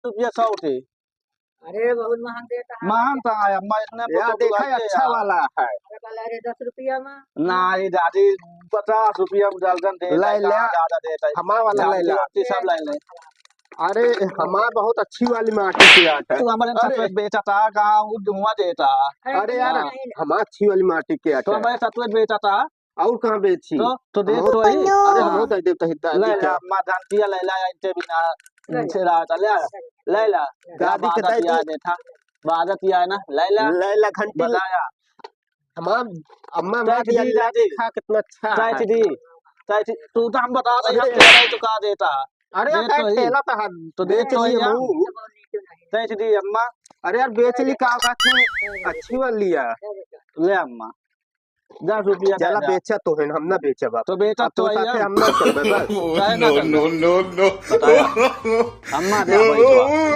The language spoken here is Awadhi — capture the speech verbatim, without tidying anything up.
रुपया सौ थे। अरे, बहुत महंग देता है। महंग तो है अम्मा, इतने यार, देखा है, अच्छा वाला है। अरे, दस रुपया में। नहीं दादी, पचास रुपया में दर्जन देता है, ले ले। कहाँ ज्यादा देता है? हमारा वाला ले ले। सब ले ले। अरे, हमार बहुत अच्छी वाली माटी के आटा। तू हमारे अरे। सफेद बेचता, कहाँ वो धुआं देता? अरे यार, नहीं, नहीं। हमार अच्छी वाली माटी के आटा। तो हमारे सफेद बेचता। और कहाँ बेची? तो, तो देख हम तो वही। अरे, हम तो देख, देख, देख, ले देख, ला, माँ जानती है, ले ला, इनसे बिना, ले ला। इनसे रहा था, ले ला, ले ला। दादी के बादत दे याद दी। है था, बादत याद है ना, ले ला। ले ला घंटी। बताया। हमार अम्मा तैच मार दिया, दी, ला दादी। देखा कितना अच्छा तैच है। दी, तैच, तू तो हम बता दे, हम अरे। तेरा ही तो कहा देता। अरे, दे यार, तो ही। ठेला तो हाथ तो दे बेच तो ही लिए हम। हम। तैच दी अम्मा। अरे यार, बेच ली का, का थी? अच्छी वाली लिया। ले अम्मा, दस रुपया चला दे दे। बेचा तो है, हम ना बेचब अब। तो बेचा अब तो तो है साथे हम। हम ना चलबे बस। काहे ना No, चलबे? No, no, no। बताया। अम्मा दे भाई तो।